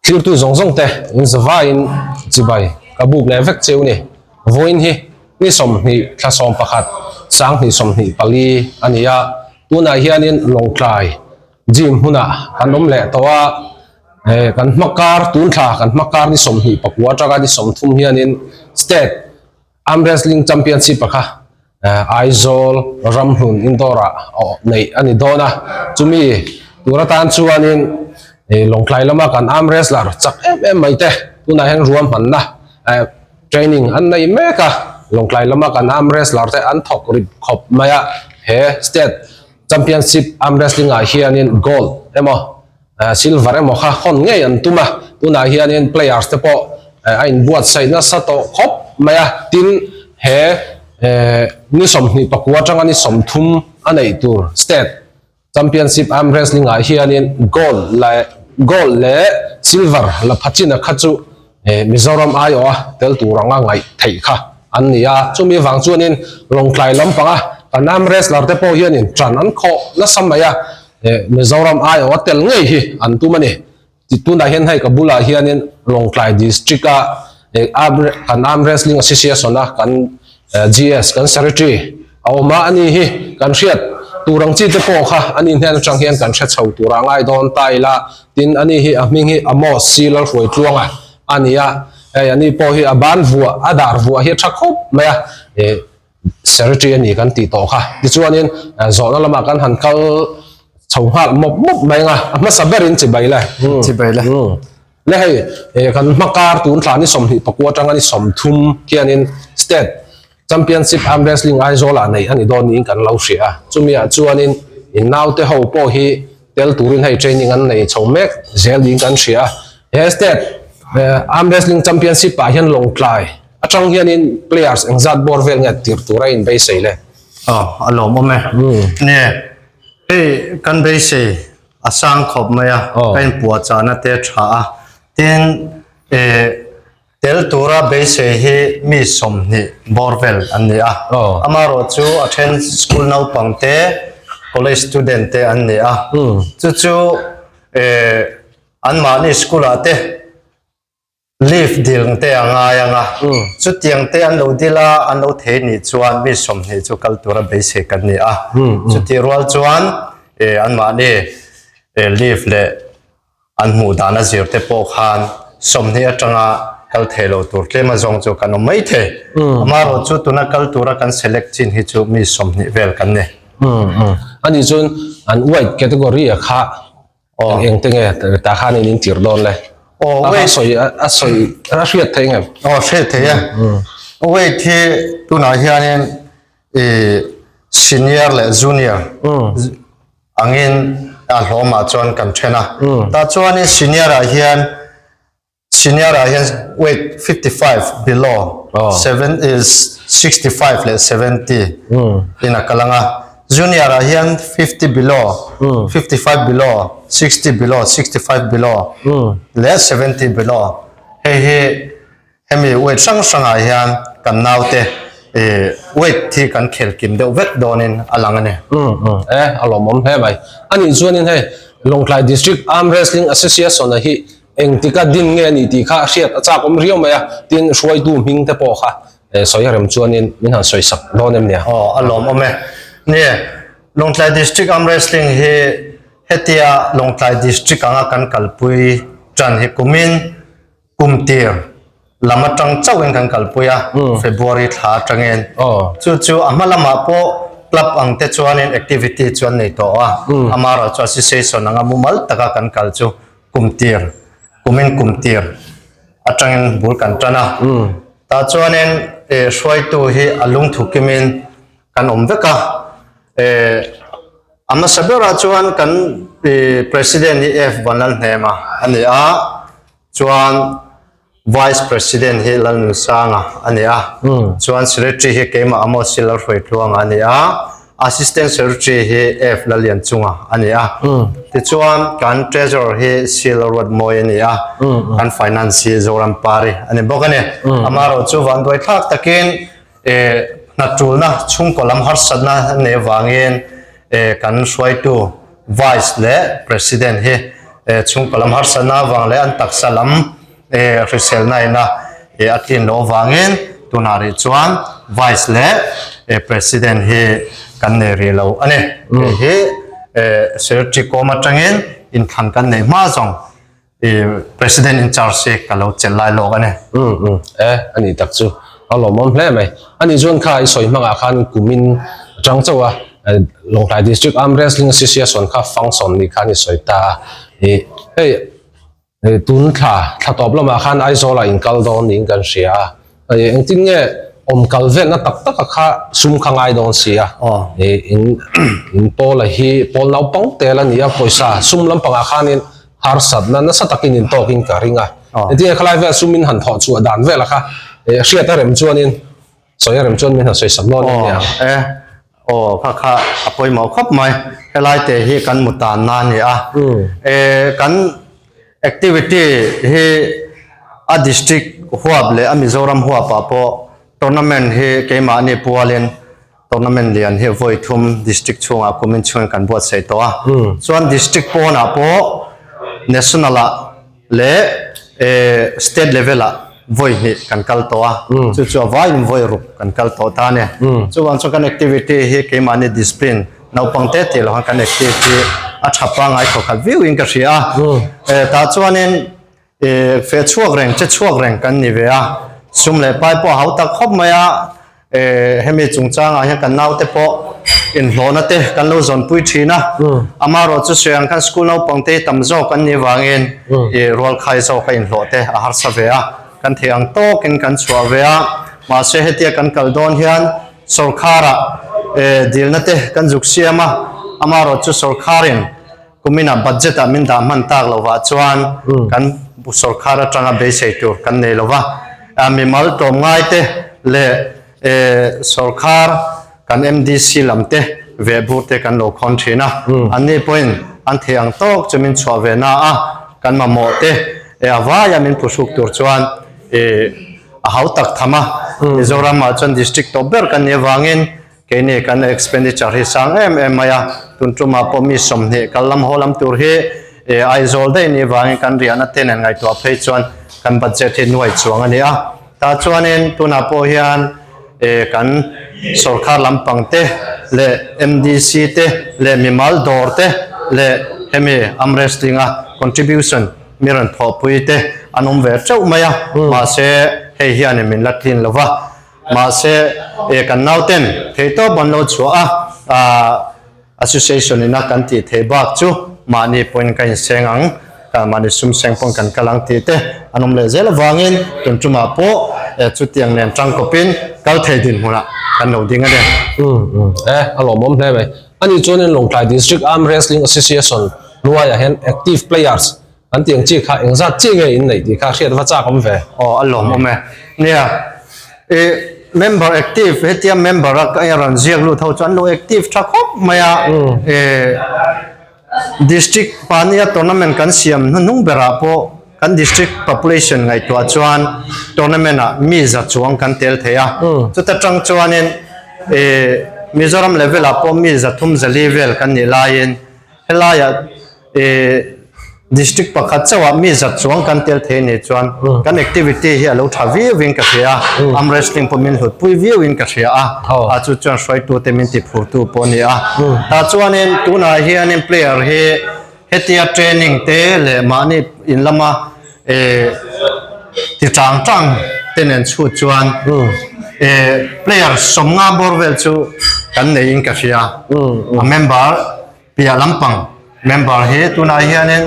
Thirtu zawng zawng te in zavaiin chibai ka buk leh vek cheu ni. Vawiin hi ni 20 thla 11 sang hnih 24 a ni a, tunah hianin Lawngtlai gym hmunah kan awm leh tawh a, kan hmakar tun thla kan hmakar ni 29 atanga ni 30 hianin state Arm Wrestling Championship a kha Aizawl Ramhlun Indoor ah neih a ni dawn a, chumi tur atan chuanin Lawngtlai lama kan arm wrestler chak em em mai te tunah hian ruahmanna training an nei mek a, Lawngtlai lama kan arm wrestler te an thawk rip khawp mai a, he state championship arm wrestling ah hianin gold emaw silver emaw kha hawn ngei an tum a, tunah hianin players te pawh a inbuatsaih nasa tawh khawp mai a, tin he ni 29 atanga ni 30 a neih tur state championship arm wrestling ah hianin gold leh gold leh silver la pha chin a kha chu Mizoram aiawh a tel tur anga ngaih theih kha an ni a, chumi vang chuanin Lawngtlai lampanga kan arm wrestler te pawh hianin ṭan an khawh nasa mai a, Mizoram aiawh a tel ngei hi an tum a ni. Tunah hian hei ka bulah hianin Lawngtlai district a kan arm wrestling association a kan GS kan secretary a awm a, ani hi kan hriat tur ang chi te pawh kha ani hnen atang hian kan hre chho tur a ngai dawn ta ila, tin ani hi a hming hi Amos C Lalhruaitluanga a ni a, hei ani pawh hi a ban vuah a dar vuah hi a tha khawp mai a, secretary a ni kan tih tawh kha tichuanin zawhna lamah kan han kal chho nghal mawp mawp mai ang a, a hmasa berin chibai le. Chibai le. Le hei kan hmakar tun thla ni 24 atanga ni 30 khianin state championship arm wrestling Aizawl ah neih a ni dawn niin kan lo hria a, chumi ah chuanin in naute ho pawh hi tel turin hei training an nei chho mek zel niin kan hria a, he state arm wrestling championship ah hian Lawngtlai atang hianin players engzat bawr vel nge tir tura in beisei le. Aw a lawmawm e. Nge hei kan beisei a sang khawp mai a, ka inpuahchahna te a tha a, tin eh tel tura beisei hi mi 20 bawr vel an ni a, amaherawh chu a then school naupang te college student te an ni a, chu chu eh anmahni school ah te Leave dil te a ngai ang a, chutiang te an lo dil a, an lo thei nih chuan mi 20 chu kal tura beisei kan ni a. Chutih rual chuan anmahni leave leh an hmuh dan a zir te pawh khan 20 atanga kal thei lo tur tlem a zawng chu kan awm mai thei. Amaherawh chu tuna kal tura kan select chin hi chu mi 20 vel kan ni. Anih chuan an weight category a kha Eng eng te nge tah khan in intir dawn le? Aw, A wait. sawi a sawi a hriat theih ngem? Aw, hriat theih e. Weight hi tunah hianin i senior leh junior angin a hlawmah chuan kan then a. Tah chuanin senior ah hian Senior ah hian weight 55 below, 7 is 65 leh 70 in a kal ang a. Junior ah hian 50 below, 55 below, 60 below, 65 below leh 70 below. Hei hi hemi weight hrang hrang ah hian kan naute weight hi kan khel kim deuh vek dawnin a lang a ni. E, a lawmawm hle mai. Anih chuanin hei Lawngtlai District Arm Wrestling Association ah hi Engtika din nge a nih tih kha a hriat a chak awm riau mai a, tin hruaitu hming te pawh kha sawi a rem chuanin min han sawi sak dawn em nia? Aw, a lawmawm e. Nie, Lawngtlai District Arm Wrestling hi hetia Lawngtlai District anga kan kalpui tan hi kumin kum tir lam atang chauhin kan kalpui a, February thla atangin. Chu chu a hma lamah pawh club ang te chuanin activity chu an nei tawh a, amaherawhchu association anga mumal taka kan kal chu kum tir, kumin kum tir atangin bul kan tan a. Tah chuanin hruaitu hi a lungthu kimin kan awm vek a. A hmasa berah chuan kan President hi F Vanlalhnema a ni a, chuan Vice President hi Lalnunsanga a ni a, chuan Secretary hi keimah Amos hi Lalhruaitluanga a ni a, Assistant Secretary hi F Lalianchunga a ni a, tichuan kan Treasurer hi C Lalruatmawi a ni a, kan Finance hi Zorampari a ni bawk a ni. Amaherawh chu vanduai thlak takin hnatulna chhungkaw lam harsatna nei avangin kan hruaitu Vice leh President hi. Chhungkaw lam harsatna avang leh an taksa lam hriselna ina a tlin loh avangin tunah rih chuan Vice leh President hi kan nei rih lo a ni. Hei hi Secretary kawm atangin inthlan kan neih hma zawng President in charge hi ka lo chelh lai lawk a ni. E, a nih tak chu a lawmawm hle mai. A nih chuan kha i sawi hmangah khan kumin atang chauh a Lawngtlai District Arm Wrestling Association kha function nih khan i sawi ta a. Hei tun thla thla tawp lamah khan Aizawl ah inkal dawn niin kan hria a. Engtin nge awm kal velna tak tak a kha sum kha ngai dawn si a. In in pawl a hi pawl naupang tel a ni a pawisa sum lampangah khanin harsatna nasa takin in tawkin ka ring a. Engtin nge khalai vel sum in han thawh chhuah dan vel a kha hriat a rem chuanin sawi a rem chuan min han sawi sak dawn em ni ang. E aw kha kha a pawimawh khawp mai helai te hi kan mu tanna a ni a. E kan Activity hi a district huap leh a Mizoram huapah pawh tournament hi keimahni pualin tournament lian hi vawi thum district chhungah kumin chhungin kan buatsaih tawh a. Chuan district pawnah pawh national ah leh state level ah vawi hnih kan kal tawh a. Chu chu a vaiin vawi ruk kan kal tawh ta a ni. Chuvang chuan kan activity hi keimahni discipline Naupang te tih loh khan kan active hi a tha pangngai thaw khat viau in ka hria a. Tah chuanin feh chhuak reng, che chhuak reng kan ni ve a. Sum leh pai pawh a hau tak khawp mai a. Hemi chungchangah hian kan naute pawh inhlawhna te kan lo zawnpui thin a. Amaherawh chu sawi ang khan school naupang te hi tam zawk an nih vangin rualkhai zawk a inhlawh te a harsa ve a. Kan theih ang tawkin kan chhuah ve a. Mahse hetia kan kal dawn hian Sawrkharah dilna te kan zuk siam a, amaherawh chu sawrkharin kuminah budget ah min dah hman tak lovah chuan kan sawrkhar atanga beisei tur kan nei lova, mimal tlawmngai te leh sawrkhar kan MDC lam te vehbur te kan lo khawn thin a, anni pawhin an theih ang tawk chu min chhuah ve na a, kan mamawh te a vaia min phuhruk tur chuan A hau tak tham a, Mizoram ah chuan district tawp ber kan nih avangin keini kan expenditure hi sang em em mai a, tun tumah pawh mi 20 kal lam haw lam tur hi Aizawl daih nih avangin kan riahna te nen ngaihtuah phei chuan kan budget hi nuai chuang a ni a. Tah chuanin tunah pawh hian kan sorkar lampang te leh MDC te leh mimal dawr te leh hemi arm wrestling a contribution Mi rawn thawhpui te an awm ve teuh mai a, mahse hei hianin min la tlin lo va, mahse e kan nauten theihtawp an lo chhuah a, aah association ina kan tih theih bak chu mahni pawhin ka inseng ang, mahni sum seng pawn kan kal ang tih te an awm leh zel avangin tun tumah pawh e chutiang nen tangkawpin kal thei dinhmunah kan lo ding a ni. Umm e a lawmawm hle mai. Ani chuanin Lawngtlai District Arm Wrestling Association hnuaiah hian active players an tih ang chi kha engzat chi nge in neih tih kha hriat va chak awm ve. Aw a lawmawm e. Nia, i member active hetia member a ka rawn ziak lut ho chu an lo active tha khawp mai a. I district pahnia tournament kan siam hnuhnung berah pawh kan district population ngaihtuah chuan tournament ah mi za chuang kan tel thei a. Chuta tang chuanin i Mizoram level ah pawh mi 300 400 vel kan nih laiin Helaiah ih district pakhat chauhah mi zat chuang kan tel thei nih chuan kan activity hi a lo tha viauin ka hria a, arm wrestling pawh min hlutpui viauin ka hria a, a chu chuan hruaitute min tiphurtu pawh a ni a. Tah chuanin tunah hianin player hi hetia training te leh mahni in lama ih ti tang tang te nen chhut chuan ih player 50 bawr vel chu kan neiin ka hria a member Piah lampang member hi tunah hianin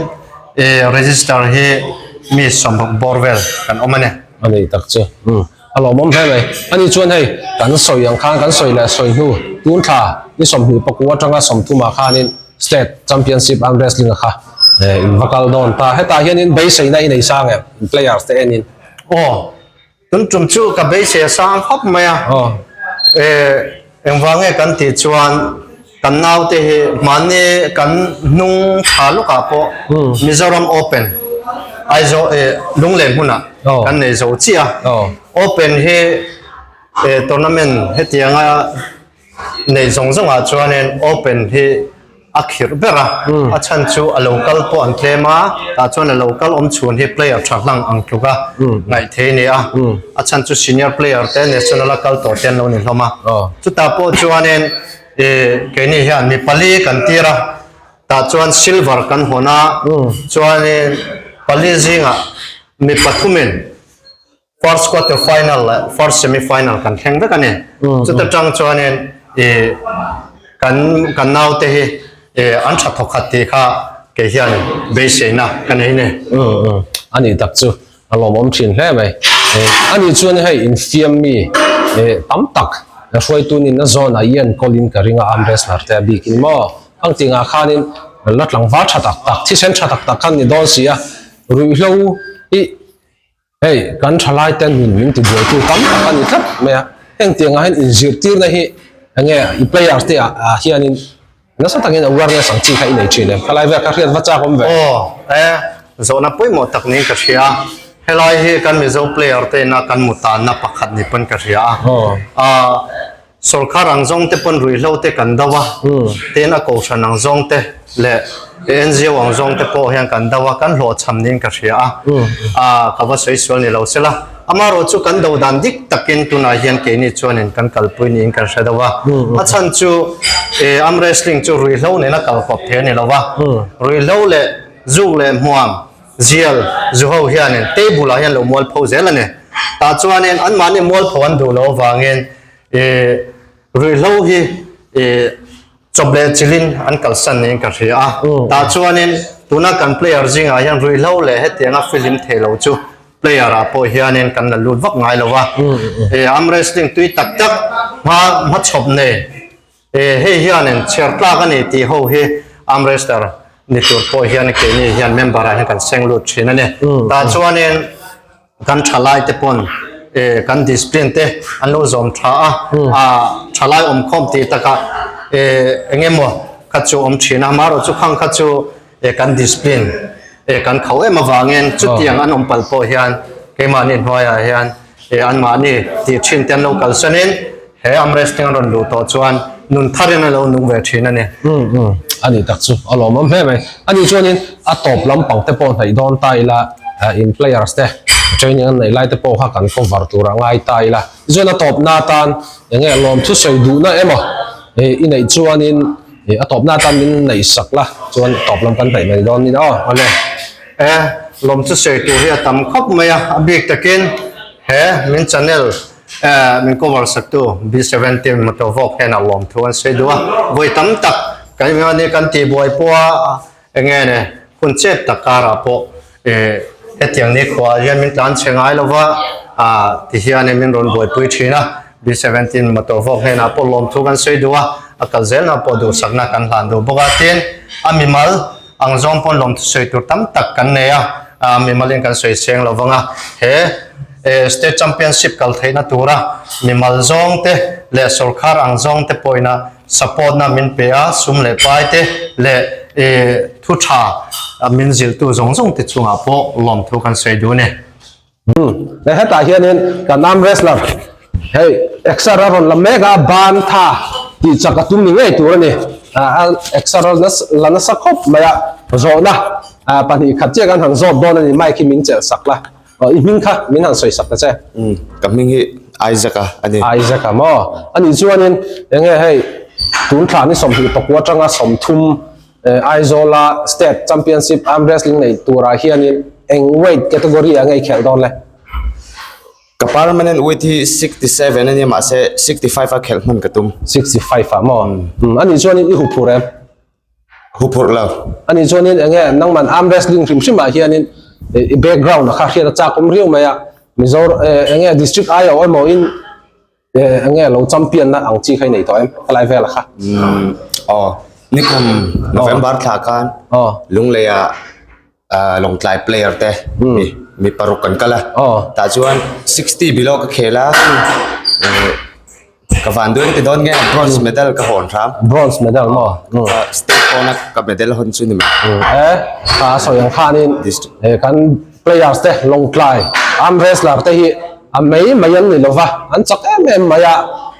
ih register hi mi 60 bawr vel kan awm a ni. A nei tak chu umm a lawmawm hle mai. Ani chuan hei kan sawi ang khan kan sawi leh sawi hnu tun thla ni 20 pakua atanga 30 ah khanin state championship arm wrestling a kha eh in va kal dawn ta. Hetah hianin beiseina i nei sang em players te enin? Aw Tun tum chu ka beisei a sang khawp mai a. Engvang nge kan tih chuan kan naute hi mahni kan hnung tha lawkah pawh Mizoram Open Aizawl Lunglen hmunah kan nei zo chiah a. Open hi tournament hetianga nei zawng zawngah chuanin Open hi. a khirh ber a, a chhan chu a lo kal pawh an tlem a, tah chuan a lo kal awm chhun hi player tha hlang ang tluk a ngaih thei a ni a, a chhan chu senior player te national a kal tawh te an lo ni hlawm a, chutah pawh chuanin ih keini hian mi pali kan tir a, tah chuan silver kan hawn a, chuanin pali zingah mi pathumin. First quarter final leh first semi final kan thleng vek a ni. Chuta tang chuanin ih kan kan naute hi ih an tha thawk khat tih kha kei hian beiseina ka nei ni. A nih tak chu a lawmawm thin hle mai. A nih chuan hei infiam mi ih tam tak hruaitu nin a zawn ah i enkawl in ka ring a arm wrestler te a bik in maw khang tingah khanin la tlangval tha tak tak thisen tha tak tak khan ni dawn si a ruihhlo ih Hei, kan thalaite nun min tibuaitu tam tak a ni tlat mai a, hengtiangah hian inzirtirna hi enge i player te ah hianin nasa takin awareness ang chi kha i nei thin em? Khalai vel kha hriat va chak awm ve. Aw, e, zawhna pawimawh tak niin ka hria a, helai hi kan Mizo player te ina kan mutanna pakhat ni pawn ka hria a, ah, Sorkar ang zawng te pawn ruihhlo te kan do a, tin a kohhran ang zawng te leh NGO ang zawng te pawh hian kan do a, kan hlawhchham niin ka hria a, ah ka va sawi sual ni lo sela. Amaherawh chu kan do dan dik takin tunah hian keini chuanin kan kalpui niin kan hre do a, a chhan chu arm wrestling chu ruihhlo nena kal kawp thei a ni lo va, ruihhlo leh zuk leh hmuam Zial zu ho hianin table ah hian lo mualpho zel a ni. Tah chuanin anmahni mualpho an duh loh avangin ih ruihhlo hi ih chawp leh chilhin an kalsan niin ka hria a. Tah chuanin tuna kan player zingah hian ruihhlo leh hetianga fihlim thei lo chu player ah pawh hianin kan la lut vak ngai lo a. Ih arm wrestling tui tak tak hma hmachhawp nei Hei hianin chhiar tlak a ni tih ho hi arm wrestler ni tur pawh hian keini hian member ah hian kan seng lut thin a ni. Tah chuanin kan thalai te pawn kan discipline te an lo zawm tha a, thalai awmkhawm tih takah eng emaw kha chu awm thin a, amaherawh chu khang kha chu kan discipline kan kho em avangin chutiang an awm palh pawh hian keimahni hnuaiah hian anmahni tih thin te an lo kalsanin He arm wrestling a rawn luh tawh chuan nun tharin a lo nung ve thin a ni. Umm umm a nih tak chu a lawmawm hle mai. A nih chuanin a tawp lampang te pawh hnaih dawn ta ila in players te training an neih lai te pawh kha kan cover tur a ngai ta ila. Tichuan a tawpna atan eng nge lawmthu sawi duhna emaw i neih chuanin a tawpna atan min neih sak la chuan tawp lam kan hnaih mai dawn ni aw. Awle e lawmthu sawi tur hi a tam khawp mai a, a bik takin he min channel Min cover saktu B17 motor vawk hian a lawm thu an sawi duh a, vawi tam tak kan inhmeh kan tih buai pawh a eng nge ni hun chet tak karah pawh hetiang ni khuaah hian min tlan chhe ngai lo va ti hian min rawn buaipui thin a, B17 motor vawk hnenah pawh lawm thu kan sawi duh a, a kal zelna pawh duhsakna kan hlan duh bawk a, tin a mimal ang zawng pawn lawmthu sawi tur tam tak kan nei a, mimalin kan sawi cheng lo vang a, he State Championship kal theihna tura mimal zawng te leh sawrkhar ang zawng te pawhina support na min pe a, sum leh pai te leh thu tha min zilhtu zawng zawng te chungah pawh lawmthu kan sawi duh a ni. Leh hetah hianin kan arm wrestler hei exer a rawn la mek a, ban tha tih chak a tum ni ngei tur a ni. Exer a la nasa khawp mai a, zawhna 2 khat chiah kan han zawt dawn a ni, mic hi min chelh sak la. Aw i hming kha min han sawi sak ta che. Umm ka hming hi Isaac a a ni. Isaac a maw? A nih chuanin eng nge hei tun thla ni 20 pakua atanga 30 Aizawla State Championship Arm Wrestling nei turah hianin eng weight category ah nge i khelh dawn le? Ka permanent weight hi 67 a nia mahse 65 a khelh hman ka tum. 65 ah maw? Umm a nih chuanin i huphurh em? Huphurh lo. A nih chuanin eng nge nangman arm wrestling hrim hrimah hianin i background a kha hriat a chak awm riau mai a, Mizo eng nge district aia awm emaw in eng nge lo champion na ang chi kha i nei tawh em helai vel kha? Umm aw nikum November thla khan Lungleia Lawngtlai player te mi mi paruk kan kal a tah chuan 60 below ka khel a ka van duai ka ti dawn nge bronze medal ka hawn hram bronze medal maw state pawna ka medal hawn chu ni mai e ka sawi ang khanin kan players te Lawngtlai arm wrestler te hi a mai mai an ni lova an chak em em mai a.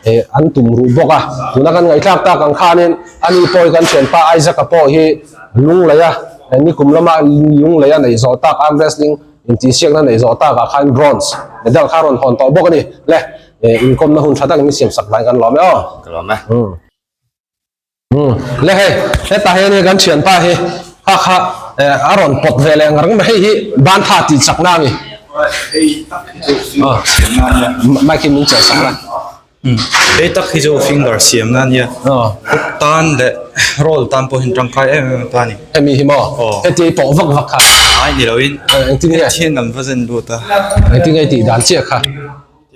Eh an tum ruh bawk a, tuna kan ngaihthlak tak ang khanin ani pawh hi kan thianpa Isaac-a pawh hi Lungleia nikum lama Lungleia neih zawh tak arm wrestling intihsiakna neih zawh takah khan bronze medal kha a rawn hawn tawh bawk a ni. Le inkawmna hun tha tak min siam sak vangin kan lawm e aw. Ka lawm e. Le hei hetah hian kan thianpa hi kha kha a rawn pawt ve leh ngar mai hei hi ban tha tih chak na ami mic hi min chelh sak la hei tak hi chu finger siam na ania hook tan leh roll tan pawh hian tangkai em em ta a ni hemi hi maw heti pawh vak vak kha ai ni loin engtin nge thian an va zen lut a engtin nge tih dan chiah kha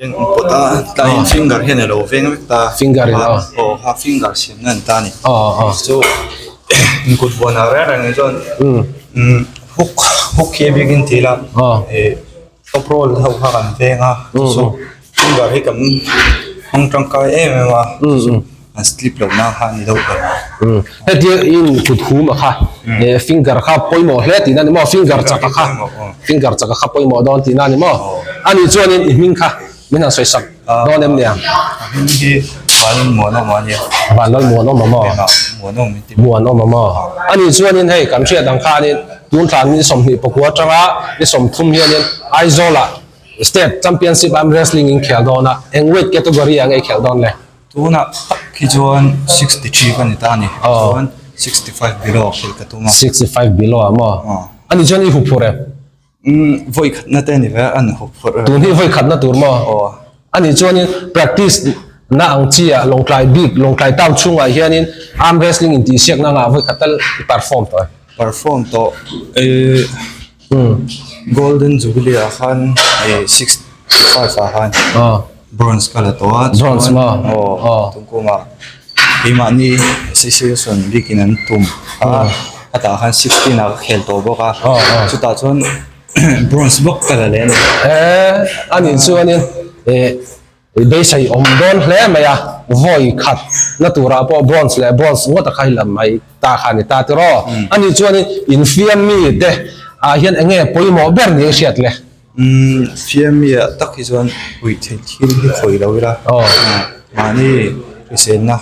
Hian an pawt a, tlaiin finger hian a lo veng vek ta. Finger in aw. Aw ha finger siamna an ta a ni. Aw aw. Chu inkut vuanah reng reng hi chuan hook hook hi a bikin ti ila ih top roll ho kha kan veng a chu finger hi kan hmang tangkai em em a chu an slip loh nan kha a ni deuh ber. Hetia in kut hum a kha finger kha pawimawh hle tihna a ni maw finger chak a kha finger chak a kha pawimawh dawn tihna a ni maw ani chuanin i hming kha min han sawi sak dawn em nia a hming hi Vanlalmuanawma a nia Vanlalmuanawma maw Muanawma maw ani chuanin hei kan hriat ang khanin tun thlan ni 24 atanga ni 30 hianin Aizawlah State Championship arm wrestling in khel dawn a eng weight category ah nge i khel dawn le Tunah tak hi chuan 63 ka ni ta a ni. Chuan 65 below ah khel ka tum a. 65 below ah maw? Ani chuan i huphurh em? Umm vawi khatna te a ni ve a, an huphurh em. Tun hi vawi khatna tur maw? Aw. Ani chuanin practice na ang chi ah Lawngtlai bik, Lawngtlai town chhungah hianin arm wrestling intihsiakna angah vawi khat tal i perform tawh em? Perform tawh e Golden Jubilee ah khan 65 ah khan bronze ka la tawh a Bronze maw? Aw tungkumah keimahni association bikin an tum a hetah khan 16 ah ka khel tawh bawk a chutah chuan bronze bawk ka la leh a ni. Anih chuanin Beisei awm dawn hle mai a, vawi khat na turah pawh bronze leh bronze ngawt a khai lam mai ta kha a ni ta tiraw? Ani chuanin infiam mi te ah hian eng nge pawimawh ber ni a hriat le? Umm, fiam mi ah tak hi chuan huih theih thil hi khawi lo ila, mahni hriselna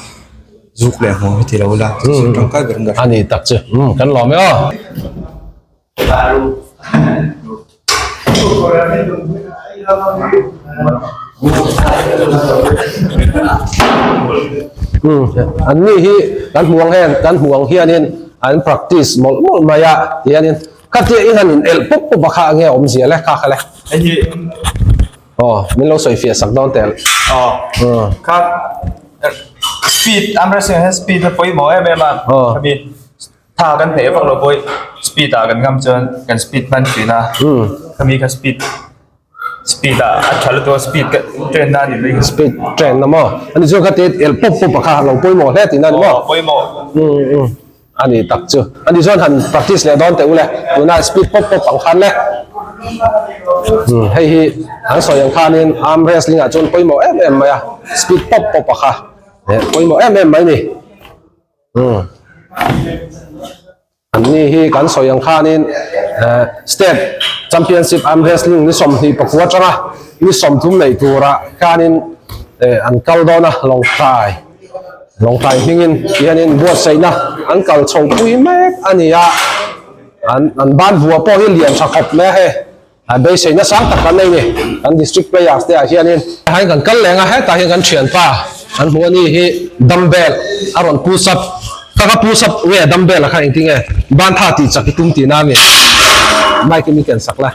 zuk leh hmuam hi ti lo ila, chu chu tangkai ber in ka hria. A ni tak chu, umm kan lawm e aw. An ni hi kan hmu ang hian kan hmu ang hianin an practice mawlh mawlh mai a tihianin khatia i han in elh pawp pawp a kha enge a awmzia le kha kha le aw min lo sawi fiah sak dawn tel aw kha speed arm wrestling hian speed a pawimawh em em a khami Tha kan hneih vak lo pawh i speed ah kan ngam chuan kan speed hman thin a, khami kha speed speed ah a tha lutuk a speed ka train na a ni mai. Speed train na maw? Ani chuan kha tet elh pawp pawp a kha lo pawimawh hle tihna a ni maw? Aw pawimawh. Umm umm a ni tak chu. Ani chuan han practice leh dawn teh u le, tuna speed pawp pawp ang khan le. Umm hei hi an sawi ang khanin arm wrestling ah chuan pawimawh em em mai a, speed pawp pawp a kha pawimawh em em mai ni. Umm an ni hi kan sawi ang khanin eh state championship arm wrestling ni 24 atanga ni 30 nei turah khanin eh an kal dawn a Lawngtlai Lawngtlai hmingin tihianin buatsaihna an kal chho pui mek a ni a an an ban vua pawh hi lian tha khawp mai a hei. A beiseina sang tak kan nei ni kan district players te ah hianin. Hain kan kal leng a hetah hian kan thianpa an hmuh a ni hi dumbbell a rawn push up ka ka push up nge dumbbell a kha engtin nge ban tha tih chak i tum tihna a mi mic in i ken sak la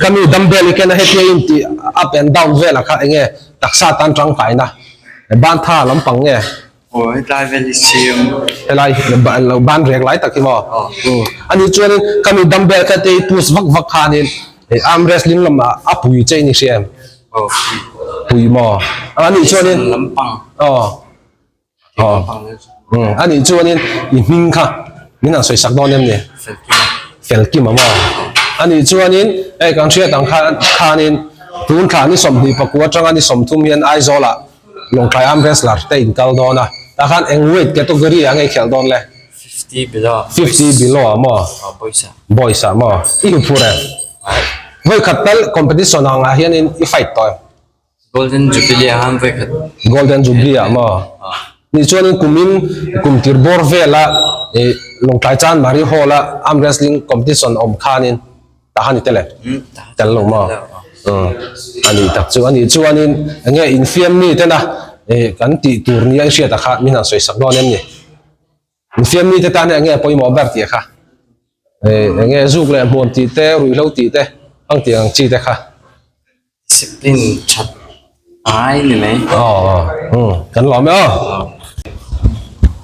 ka mi dumbbell i ken a hetia in tih up and down vel a kha enge taksa tan tangkaina ban tha lampang nge. Aw hetlai vel hi siam. Helai lo ban rek lai tak hi maw? Ani chuanin ka mi dumbbell kha te hi push vak vak khanin hei arm wrestling lamah a pui che in i hria em? Aw pui. Pui maw? Ani chuanin Lampang. Aw. Aw. Ani chuanin i hming kha min han sawi sak dawn em ni? Felkima. Felkima maw? Ani chuanin hei kan hriat ang khan khanin tun thla ni 24 atanga ni 30 hian Aizawlah Lawngtlai arm wrestler te in kal dawn a, tah khan eng weight category ah nge i khelh dawn le? 50 below. 50 below ah maw? Aw boys ah. Boys ah maw? I huphur em? Ai. Vawi khat tal competition ang ah hianin i fight tawh em? Golden Jubilee ah khan vawi khat. Golden Jubilee ah maw? Nih chuanin kumin kum tir bawr vela ih Lawngtlai Chanmari Hall a arm wrestling competition awm khanin tah khan i tel em? Tel lo maw? A nih tak chu a nih chuanin enge infiam mi tena ih kan tih tur nia i hriat ah kha min han sawi sak dawn em ni? Infiam mite tan hi enge a pawimawh ber tih kha enge zuk leh hmuam tih te ruihhlo tih te ang tih ang chi te kha. Discipline that ngai ni mai. Aw aw kan lawm e aw.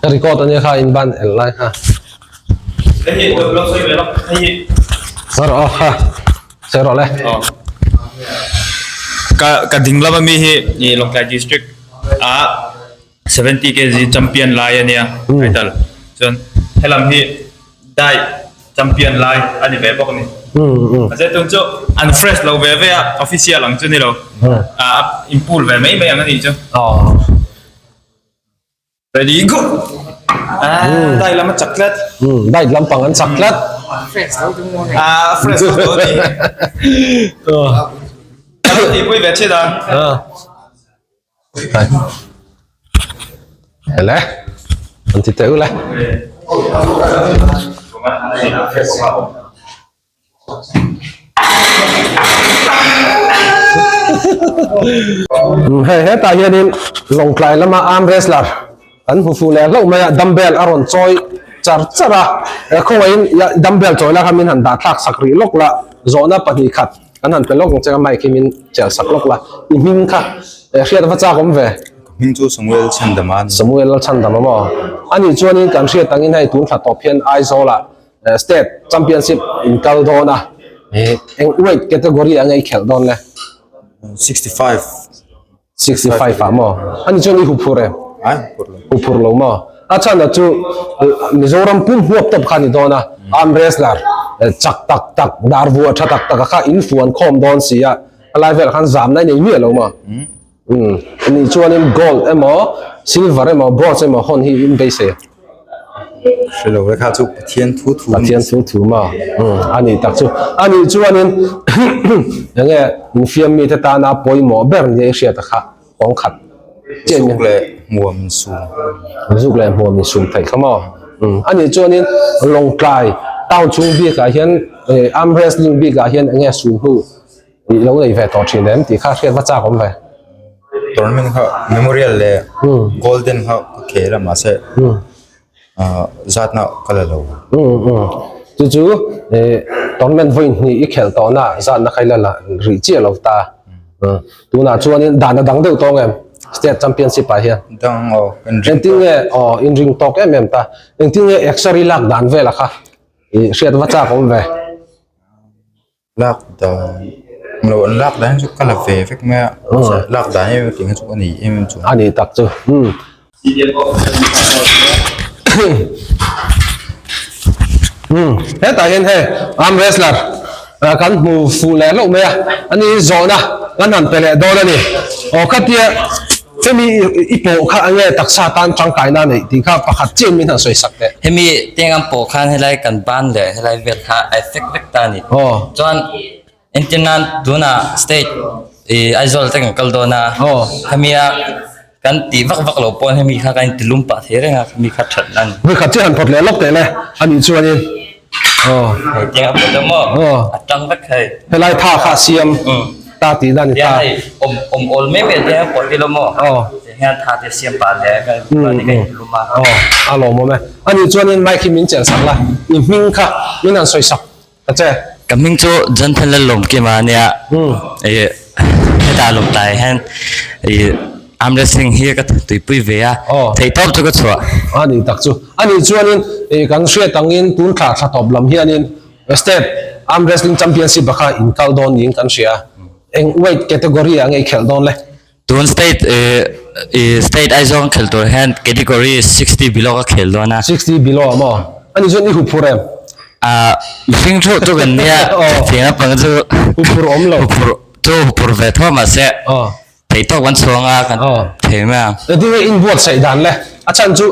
Ka record ania kha in ban el lai kha. Hei hi lo sawi ve lawk hei hi. Sawi rawh aw kha sawi rawh le. Ka ka ding lama mi hi Lawngtlai district ah 70 kg champion lai a nia title chuan helam hi dai champion lai a ni ve bawk a ni mahse tun chu an fresh lo ve ve a official ang chu ni lo a in pool ve mai mai ang a nih chu ready go dai lam a chak tlat dai lampang an chak tlat a fresh lo a ni a tih pui ve chin a. Hele an ti teh ule. Hei hetah hianin Lawngtlai lama arm wrestler an hmu fuh leh hlauh mai a, dumbbell a rawn chawi char char a, khawngaihin dumbbell chawi la kha min han dah thlak sak rih lawk la, zawhna 2 khat. Kan han pe lawk ang che a mic hi min chelh sak lawk la, i hming kha hriat va chak awm ve. Ka hming chu Samuel Chhandama a ni. Samuel Lalchhandama maw? Anih chuanin kan hriat angin hei tun thla tawp hian Aizawlah State Championship in kal dawn a, eng weight category ah nge i khelh dawn le? 65. 65 ah maw? Ani chuan i huphur em? Ai huphur lo. Huphur lo maw? A chhan ah chu Mizoram pum huap tawp kha a ni dawn a, arm wrestler chak tak tak, dar vuah tha tak tak a kha in fuan khawm dawn si a, a lai velah khan zamna i nei miah lo maw? Umm ani chuanin gold emaw silver emaw bronze emaw hawn hi in beisei a. Hre lo e kha chu Pathian thu thu. Pathian thu thu maw? Umm a ni tak chu. A nih chuanin enge infiam mite tana pawimawh ber nia i hriat a kha kawng khat chiah in. Zuk leh hmuam insum. Zuk leh hmuam insum theih kha maw? Umm a nih chuanin Lawngtlai town chhung bikah hian arm wrestling bikah hian enge sum hnu I lo nei ve tawh thin em tih kha hriat va chak awm ve. Tournament kha memorial leh golden kha ka khel a mahse zatna ka la lo. Chu chu tournament vawi hnih i khelh tawh na zatna kha i la la rih chiah lo ta. Tunah chuanin dan a dang deuh tawng em state championship ah hian. Dang aw kan ring tawk. Engtin nge aw in ring tawk em em ta. Engtin nge x-ray lak dan vel a kha i hriat va chak awm ve. Lak dan lo an lak dan chu ka la ve vek mai a lak dan em em tih kha chu a ni em em chu. A ni tak chu umm. Umm hetah hian hei arm wrestler kan hmu fuh leh hlauh mai a ani zawhna kan han pe leh dawn a ni. Aw khatia hemi i pawh kha enge taksa tan tangkaina neih tih kha pakhat chiah in min han sawi sak teh. Hemi teng an pawh khan helai kan ban leh helai vel kha a effect vek ta a ni. Chuan entir nan tunah state ih Aizawl te kan kal dawn a, hemia kan tih vak vak lo pawn hemi kha kan inti lum pah thei reng a, hemi kha that a ni. Vawikhat chiah han phawt leh lawk teh le a nih chuanin. Aw. Hei tiang a pawt maw? Aw. A tang vek hei. Helai tha kha siam ta tih dan ni ta. Tiang hei awm awm awl mai mai tiang a pawt ilo maw? Aw. Tiang hian tha te siam pah leh ka ni ka inlum a. Aw a lawmawm e. Ani chuanin mic hi min chelh sak la, i hming kha min han sawi sak ta che. Ka hming chu Jonathan Lalawmkima a nia. Ih hetah lawmtlai hian ih Arm wrestling hi ka tuipui ve a, theihtawp chu ka chhuah. A nih tak chu. A nih chuanin ih kan hriat angin tun thla thla tawp lam hianin State Arm Wrestling Championship ah kha in kal dawn niin kan hria. Eng weight category ah nge i khelh dawn le? Tun state ih ih state Aizawl khelh tur hian category 60 below ka khel dawn a. 60 below ah maw? A nih chuan i huphur em? Ah mihring thu chu kan nia, thing a pang chu huphur awm lo. Huphur chu huphur ve tho mahse. Thei tawk kan chhuang a, kan thei mai ang. Engtin nge inbuatsaih dan le? A chhan chu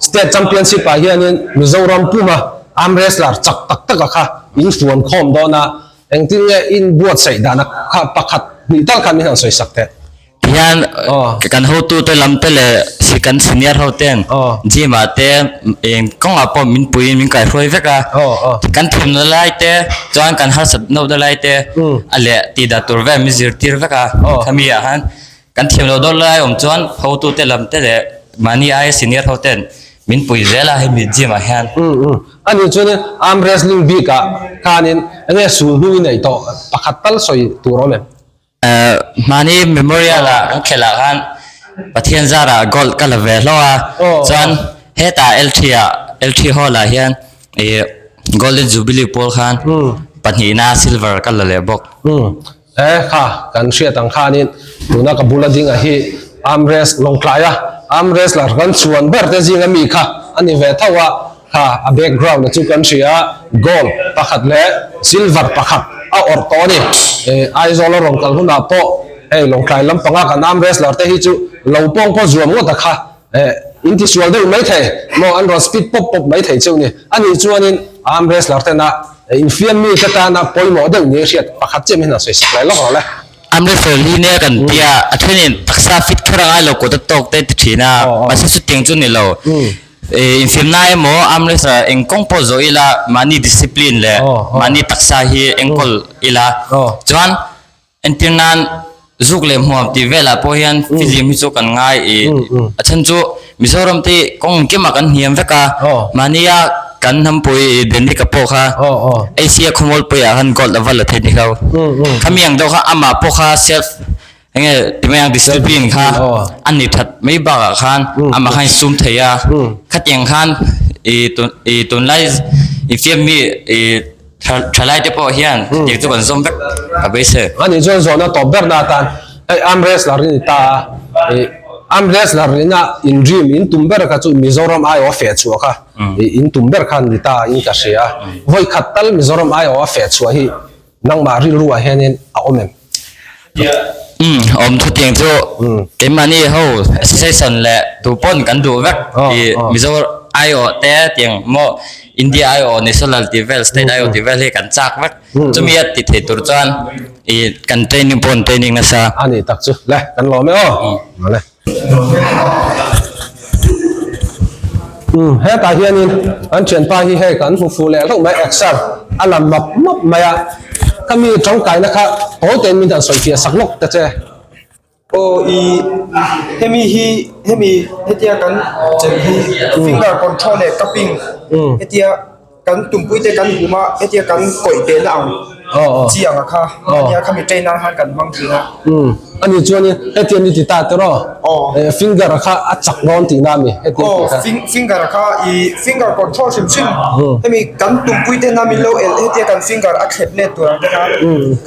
State Championship ah hianin Mizoram puma arm wrestler chak tak tak a kha in fuan khawm dawn a, engtin nge inbuatsaih dan a kha pakhat hnih tal khan min han sawi sak teh. Tihian kan hotute lam te leh kan senior ho ten gym ah te eng kawngah pawh min puiin min kaihruai vek a, kan thimna lai te chuan kan harsat nohna lai te a leh tih dah tur vel min zirtir vek a, khami ah khan kan thiam loh dawn lai awm chuan hotute lam te leh mahni aia senior ho ten min pui zel a hemi gym ah hian. Ani chuanin arm wrestling bikah khanin enge sulhnu i neih tawh pakhat tal sawi tur awm em? Mahni memorial ah kan khelh ah khan Pathian zarah gold ka la ve hlauh a, chuan hetah LT ah LT hall ah hian ih golden jubilee pawl khan pahnihna silver ka la leh bawk. E kha kan hriat ang khanin tuna ka bula dinga hi arm wrest Lawngtlai a arm wrestler kan chhuan ber te zinga mi kha a ni ve tho a. Kha a background a chu kan hria a, gold pakhat leh silver pakhat a awrh tawh a ni. Aizawl a rawn kal hunah pawh hei Lawngtlai lampanga kan arm wrestler te hi chu lo pawng pawh zuam ngawt a kha in ti sual deuh mai thei maw an rawn speed pawp pawp mai thei cheu ni. Anih chuanin arm wrestler tena infiam mi te tana pawimawh deuh ni hriat pakhat chiah min han sawi sak lai lawk rawh le. Arm wrestler hi nia kan tia a thenin taksa fit kher a ngai lo kut a tawk te ti thin a mahse chutiang chu ni lo. Infiamna emaw arm wrestler eng kawng pawh zawh ila mahni discipline leh mahni taksa hi enkawl ila chuan entir nan zuk leh hmuam tih velah pawh hian fihlim hi chu kan ngai i a chhan chu Mizoram te kawng engkimah kan hniam vek a mahnia kan hnampui Dendika pawh kha Asia khawmualpuiah khan gold a va la thei ni kho khami ang deuh kha amah pawh kha self Enge ti mai ang discipline kha a ni that mai bakah khan amah khan sum thei a khatiang khan i tun i tunlai i fiam mi i thalai te pawh hian khatiang chu kan zawm vek ka beisei. Ani chuan zawhna tawp berna atan hei arm wrestler i ni ta a, i arm wrestler ina in dream in tum ber kha chu Mizoram aiawh a feh chhuah kha i in tum ber khan ni ta in ka hria a, vawi khat tal Mizoram aiawh a feh chhuah hi Nangmah rilruah hianin a awm em? Umm awm thutiang chu keimahni ho association leh tu pawn kan duh vek i Mizo aiawh te tiang maw India aiawh national tih vel state aiawh tih vel hi kan chak vek chumi a ti thei tur chuan i kan training pawh an training nasa. A ni tak chu le kan lawm e aw. Awle. Umm hetah hianin kan thianpa hi hei kan hmu fuh leh hlauh mai exer a la map map mai a khami tangkaina kha tawi tein min han sawi fiah sak lawk ta che. Aw i hemi hi hemi hetia kan chelh hi finger control leh cupping hetia Kan tumpui te kan hum a, hetia kan kawih ve na ang chi ang a kha, ania khami train nan khan kan hmang thin a. Umm, ani chuanin hetiang ni ti ta te rawh, finger kha a chak dawn tihna a mi hetiang tih kha. Aw, finger kha i finger control hrim hrim, hemi kan tumpui te na min lo elh hetia kan finger a thlep let tur ang te kha,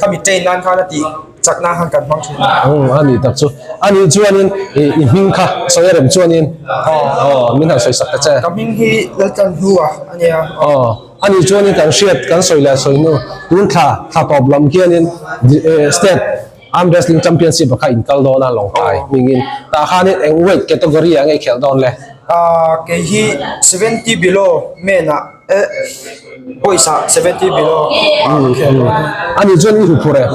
khami train nan khan a tih. Chakna khan kan hmang thin a. Umm a ni tak chu. A nih chuanin i i hming kha sawi a rem chuanin aw min han sawi sak ta che. Ka hming hi Laltlanhlua a nia. Aw a nih chuanin kan hriat kan sawi leh sawi hnu tun thla thla tawp lam khianin state arm wrestling championship ah kha in kal dawn a Lawngtlai hmingin tah khanin eng weight category ah nge i khelh dawn le? Kei hi 70 below men ah eh pawisa 70 below ah ka khelh dawn a. A nih chuan i huphurh e?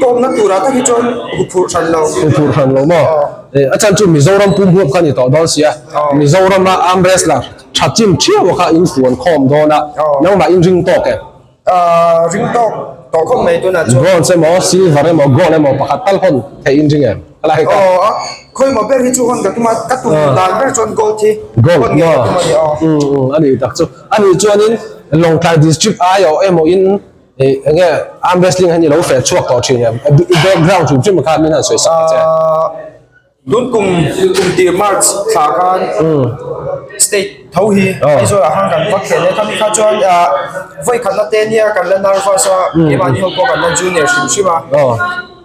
Kawmna turah tak hi chuan huphurh hran lo. Huphurh hran lo maw? A chan chu Mizoram pum huap kha ni tawh dawn sia. Mizorama arm wrestler tha chim thiau kha in fuan khawm dawn a, nangmah in ring tawk e? Ring tawk tawh khawp mai tunah chuan. Bronze emaw, silver emaw, gold emaw pakhat tal hawn theih in ring em? Helai hei ka. Aw, khawimaw ber hi chu hawn ka tum a, ka tum dan ber chuan gold hi hawn ngei ka tum a ni aw. Gold maw? A ni tak chu. A nih chuanin Lawngtlai district aiawh emaw in Ih enge arm wrestling hi ni lo feh chhuak tawh thin em? I background hrim hrim kha min han sawi sak ta che. Tun kum kum tir March thla khan state tho hi Aizawl ah khan kan va khel e. Khami kha chuan vawi khatna te nia kan la nervous a, keimahni ho pawh kan la junior hrim hrim a.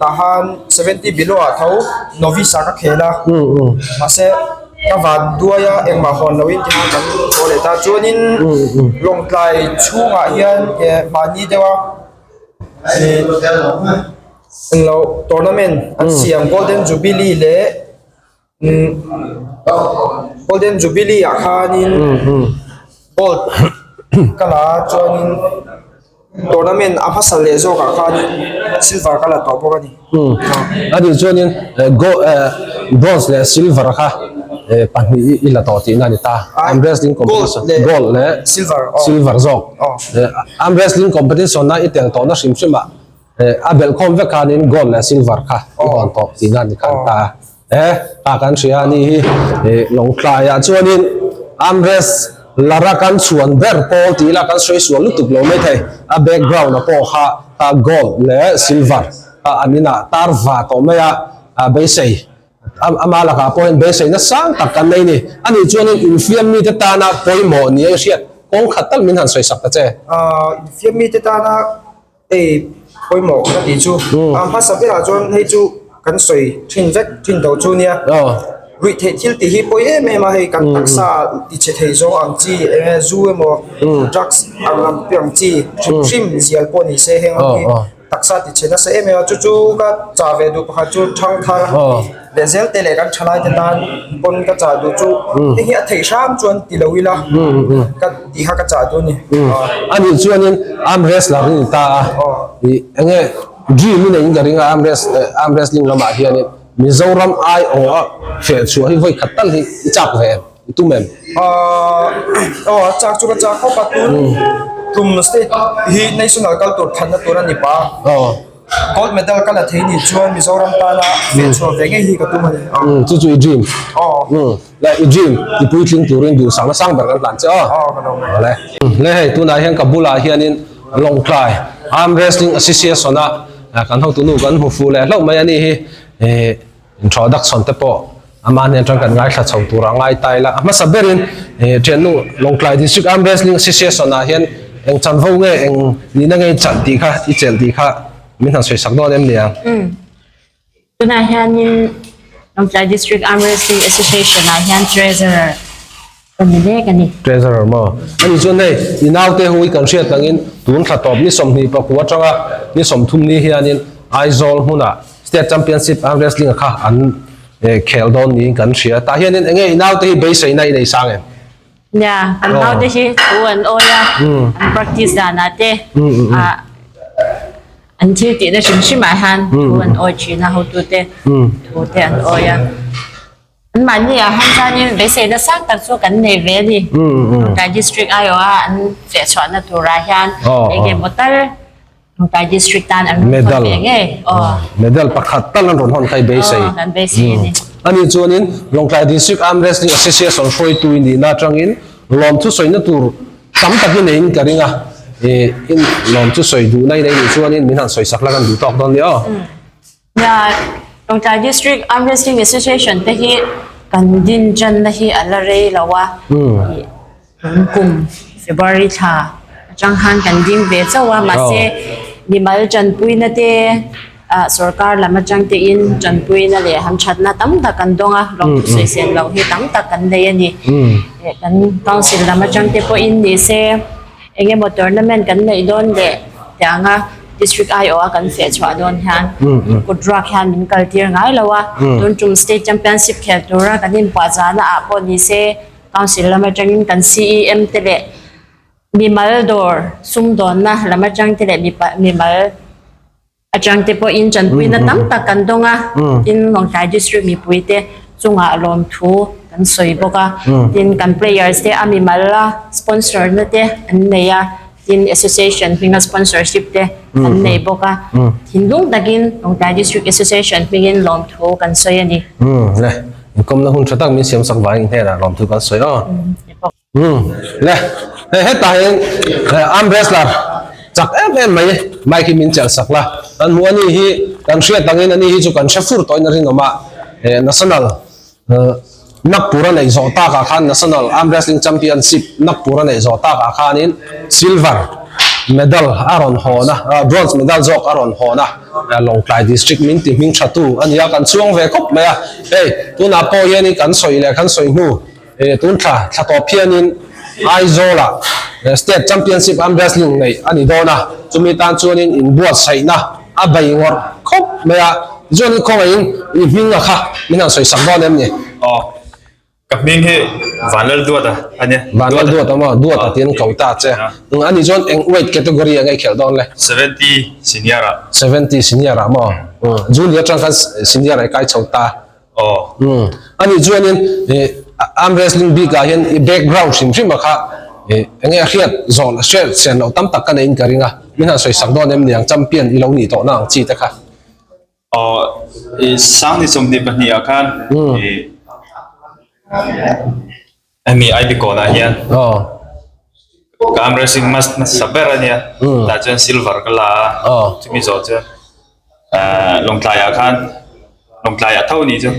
Tah khan 70 below ah tho novice ah ka khel a. Mahse ka van duai a engmah hawn loin ti khan kan haw leh ta. Chuanin Lawngtlai chhungah hian mahni deuha englo tournament an siam Golden Jubilee leh Golden Jubilee ah khanin gold ka la a chuanin. Tournament a hmasa leh zawkah khanin silver ka la tawh bawk a ni. A nih chuanin bronze leh silver kha pahnih i la tawh tihna a ni ta. Arm wrestling competition gold leh silver zawk. Arm wrestling competition a i tel tawhna hrim hrim ah a belhkhawm vek khanin gold leh silver kha i hawn tawh tihna a ni khan ta. He a kan hria a nih hi Lawngtlai ah chuanin arm wrestler a kan chhuan ber pawl tih ila kan sawi sual lutuk lo mai thei a background a pawh kha gold leh silver a an inah tar va tawh mai a a beisei ama lakah pawh hian beiseina sang tak kan nei a ni a nih chuanin infiam mite tana pawimawh ni a i hriat kawng khat tal min han sawi sak ta che. Infiam mite tana Hei pawimawh ka tih chu a hmasa berah chuan hei chu kan sawi thin vek thin tawh chu nia ruih theih thil tih hi pawi em em a hei kan taksa ti chhe thei zawng ang chi eng nge zu emaw drugs ang lam piang chi hrim hrim zial pawh ni se heng ang hi taksa ti chhe nasa em em a chu chu ka chah ve duh pakhat chu thangthar leh zel te leh kan thalai te tan pawn ka chah duh chu heng hi a theih hram chuan ti lo ila ka tih kha ka chah duh a ni. A nih chuanin arm wrestler a ni ta a, ih enge dream i neiin ka ring a arm arm wrestling lamah hianin Mizoram aiawh a feh chhuah hi vawi khat tal hi i chak ve em i tum em? Aw a chak chu ka chak khawp a tun tum state hi national kal tur thanna tur a ni pa. Gold medal ka la thei nih chuan Mizoram tana feh chhuah ve ngei hi ka tum a ni. Umm chu chu i dream. Aw. Umm le i dream i puitling turin duhsakna sang ber kan hlan che aw. Aw ka lo. Awle. Le hei tunah hian ka bulah hianin Lawngtlai Arm Wrestling Association a kan hotunu kan hmu fuh leh hlauh mai a nih hi. Ih Introduction te pawh ama hnen atang kan ngaithla chho tur a ngai ta ila. A hmasa berin thiannu Lawngtlai District Arm Wrestling Association ah hian eng chanvo nge eng nihna nge i chalh tih kha i chelh tih kha min han sawi sak dawn em ni ang? Tunah hianin Lawngtlai District Arm Wrestling Association ah hian Treasurer Ka ni mek a ni. Treasurer maw? Ani chuan hei i naute ho hi kan hriat angin tun thla tawp ni 20 pakua atanga ni 30 ni hianin Aizawl hmunah State Championship Arm Wrestling a kha an khel dawn niin kan hria. Tah hianin enge i naute hi beiseina i nei sang em? Nia, kan naute hi thu an awi a, an practice danah te an thil tihna hrim hrimah hian thu an awi thin a, hotute thu te an awi a. Anmahni ah han chuanin beiseina sang tak chu kan nei ve a ni. Lawngtlai District aiawha an fehchhuahna turah hian eng emaw tal Lawngtlai District tan an rawn hawn ve ngei. Medal pakhat tal an rawn hawn kha i beisei. Aw, kan beisei a ni. Ani chuanin Lawngtlai District Arm Wrestling Association hruaitu i nihna atangin lawmthu sawina tur tam tak i neiin ka ring a. In lawmthu sawi duhna i nei nih chuanin min han sawisak la kan duh tawk dawn nia aw. Nia, Lawngtlai District Arm Wrestling Association te hi kan din tanna hi a la rei lo a, ih tun kum February thla atang khan kan ding ve chauh a, mahse mimal tanpuina te ah sorkar lam atang te in tanpuina leh hamthatna tam tak kan dawng a, lawngthu sawisel loh hi tam tak kan nei a ni. Kan council lam atang te pawhin ni se. Eng emaw tournament kan neih dawn leh tianga district aiawh a kan feh chhuah dawn hian kut ruak hian min kal tir ngai lo a, tun tum state championship khel tura kan inpuah zahna ah pawh ni se council lam atangin kan CEM te leh mimal dawr sumdawnna lam atang te leh mimal Atang te pawhin tanpuina tam tak kan dawng a, tin Lawngtlai District mipui te chungah lawmthu kan sawi bawk a, tin kan players te a mimal a sponsor na te an nei a, tin association hminga sponsorship te an nei bawk a, thinlung takin Lawngtlai District Association hmingin lawmthu kan sawi a ni. Le, inkawmna hun tha tak min siam sak vangin hnenah lawmthu kan sawi aw. Le, hei hetah hian arm wrestler chak em em mai mic hi min chelh sak la, kan hmuh a ni hi kan hriat angin a ni hi chu kan hre fur tawhin a rinawm a, national Nagpur a neih zawh takah khan national arm wrestling championship Nagpur a neih zawh takah khanin silver medal a rawn hawn a, bronze medal zawk a rawn hawn a, Lawngtlai district min ti hming tha tu a ni a, kan chhuang ve khawp mai a, hei tunah pawh hianin kan sawi leh kan sawi hnu. He tun thla thla tawp hianin Aizawlah State Championship Arm Wrestling neih a ni dawn a, chumi tan chuanin inbuatsaihna a bei ngawrh khawp mai a, tichuanin khawngaihin i hminga kha min han sawisak dawn em ni? Aw. Ka hming hi Vanlal Duata a nia. Vanlal Duata maw? Duata tiin ko ta che. Ani chuan eng weight category a ngei khelh dawn le? 70 senior ah. 70 senior ah maw? Junior atang khan senior ah i kai chho ta. Aw. Ani chuanin arm wrestling bik ah hian i background hrim hrim a kha enge a hriat zawh hriat chian loh tam tak ka neiin ka ring a. Min han sawi sak dawn em niang champion i lo nih tawhna ang chi te kha. Aw i Sangni 22 ah khan i hemi Ivy Kawn ah hian ka arm wrestling match hmasa ber a nia tah chuan silver ka la a chumi zawh chuan Lawngtlai ah khan Lawngtlai ah tho a nih chu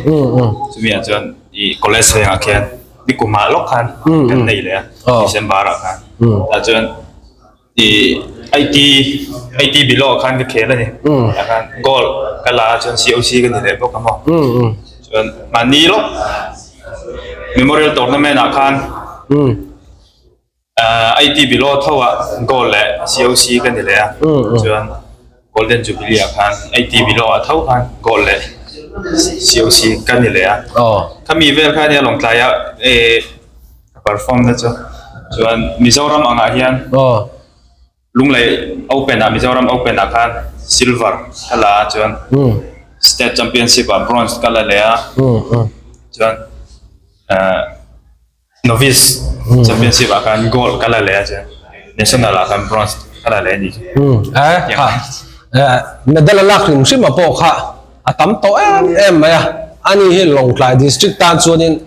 chumi ah chuan i college vengah khian nikum ah lawk khan kan nei leh a December ah khan tah chuan I IT IT below ah khan ka khel a ni. Tah khan gold ka la a chuan COC ka ni leh bawk a maw. Chuan mahni lawk memorial tournament ah khan IT below tho ah gold leh COC ka ni leh a. Chuan golden jubilee ah khan IT below ah tho khan gold leh COC ka ni leh a. Khami vel kha nia Lawngtlai ah Ka perform na chu chuan Mizoram angah hian Lunglei Open ah Mizoram Open ah khan silver ka la a chuan State Championship ah bronze ka la leh a chuan Novice Championship ah khan gold ka la leh a chuan National ah khan bronze ka la leh a ni chu. Medal a lak hrim hrim a pawh kha a tam tawh em em mai a, ani hi Lawngtlai District tan chuanin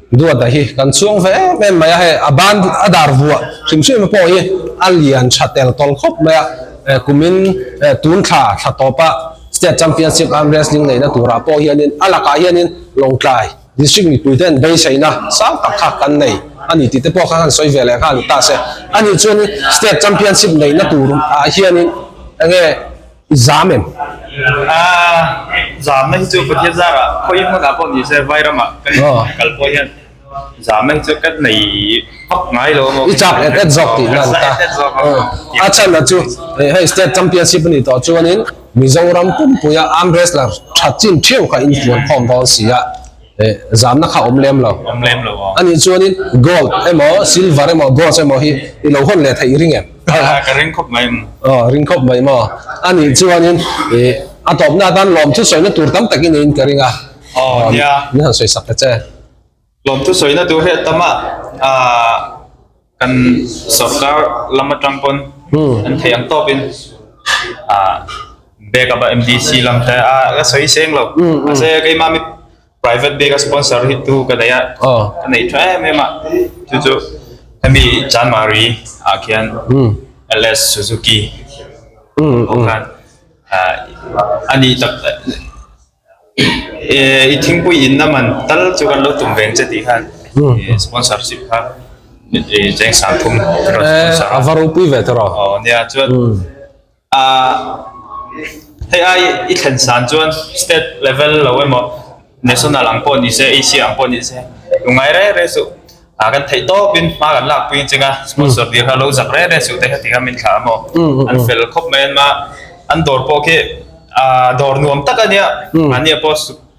Duata hi kan chhuang ve em em mai a, hei a ban a dar vuah hrim hrim pawh hi a lian tha tel tawl khawp mai a, kumin tun thla thla tawpa State Championship Arm Wrestling neihna turah pawh hianin a lakah hianin Lawngtlai District mipui ten beiseina sang tak kha kan nei a ni tih te pawh kha han sawi ve leh nghal ta se, ani chuanin State Championship neihna tur ah hianin enge I zam em? Aaa, zamna hi chu Pathian zarah khawi hmunah pawh ni se Vairamah kan kal pawh hian zamna hi chu ka nei vak ngai lo amaw. I chak et et zawk tih nan ta. A chhan chu hei state championship a nih tawh chuanin Mizoram pumpuia arm wrestler tha chin theuh kha infuan khawm dawn si a, zamna kha awm lem lo. Awm lem lo aw. A nih chuanin gold emaw silver emaw bronze emaw hi i lo hawn leh theih i ring em? Ka ring khawp mai. Aw ring khawp mai maw. A nih chuanin ih a tawpna atan lawmthu sawina tur tam takin in ka ring a. Aw nia. Min han sawi sak ta che. Lawmthu sawina tur hi a tam a, ah kan sorkar lam atang pawn an theih ang tawpin ah back up a MDC lam te a ka sawi seng lo. Mahse keimah mi Private bik a sponsor hi tu ka nei a, ka nei tha em em a, chu chu hemi Chanmari ah khian LS Suzuki pawh khan a ni tak i thingpui in na man tal chu kan lo tum veng che tih khan sponsorship kha cheng 30 rawn sponsor a. A va ropui ve tawh. Aw nia chuan. Hei ai i thlen san chuan state level lo emaw national ang pawh ni se Asia ang pawh ni se lungngai reng reng suh ah kan theih tawpin hma kan lak pui ang chinga sponsor dir kha lo zak reng reng suh te kha ti kha min thlah amaw an fel khawp mai an ma an dawr pawh khi ah dawr nuam tak a nia mahni ah pawh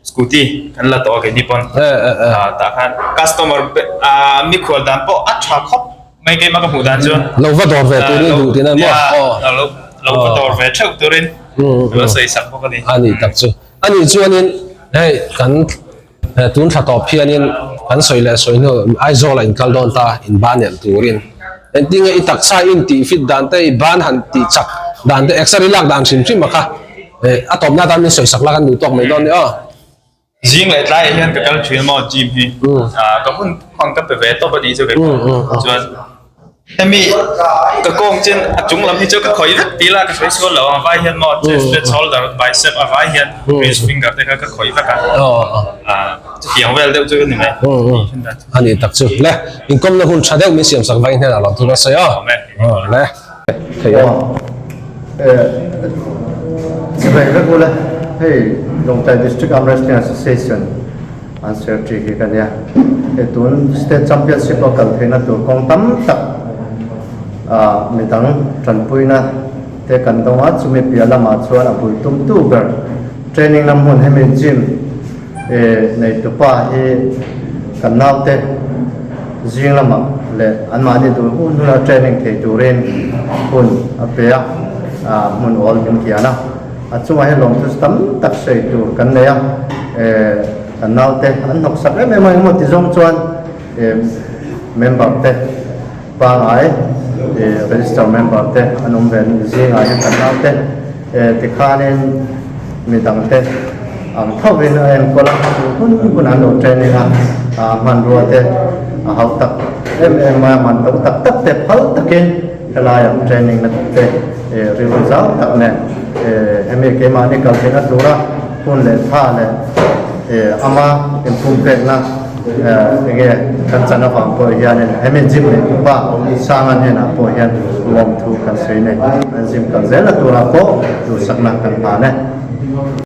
scooty kan la tawh a keini pawn ah tah khan customer ah mikhual dan pawh a tha khawp. Mai keimah ka hmuh dan chuan. Lo va dawr ve turin duh tina maw? Lo lo va dawr ve theuh turin lo sawi sak bawk a ni. A ni tak chu. A nih chuanin hei kan tun thla tawp hianin kan sawi leh sawi hnu Aizawl ah in kal dawn ta in ban elh turin. Engtinge i taksa in tih fit dan te i ban han tih chak dan te exer i lak dan hrim hrim a kha a tawpna atan min sawi sak la kan duh tawk mai dawn ni aw. Zing leh tlaiah hian ka kal thin maw gym hi ka hun hmang ka pe ve tawp a nih chu kei chuan hemi ka kawng chin a chung lam hi chu ka khawih vek tih lah ka sawi sual lo ang a vai hian maw chest te shoulder bicep a vai hian wrist finger te kha ka khawih vek a chutiang vel deuh chu ka ni mai a ni tak chu le inkawmna hun tha deuh min siam sak vai hnenah lo thil a sawi a le. Thei a. Chibai vek ula, hei Lawngtlai District Arm Wrestling Association an secretary hi ka nia. Hei tun State Championship a kal theihna tur kawng tam tak midang tanpuina te kan dawng a, chumi piah lamah chuan a bul tumtu ber training na hmun hemi gym neitupa hi. kan naute zing lamah leh anmahni duh hun huna training thei turin hun a pe a, hmun awl min kian a. A chungah hian lawmthu tam tak sawi tur kan nei a, kan naute an hnawksak em em a, engemaw ti zawng chuan member te pangai register member te an awm ve zingah hian kan naute tikhanin midangte ang thovin a enkawl a, hun hun an lo training a, hmanrua te a hautak em em mai a, man to tak tak te phal takin helaiah training na te rilru zau tak nen hemi keimahni kal theihna tura hun leh tha leh ama inpumpekna enge kan chan avang pawh hianin hemi gym nei tupa Sanga hnenah pawh hian lawmthu kan sawi nei. An gym kal zelna turah pawh duhsakna kan hlan e.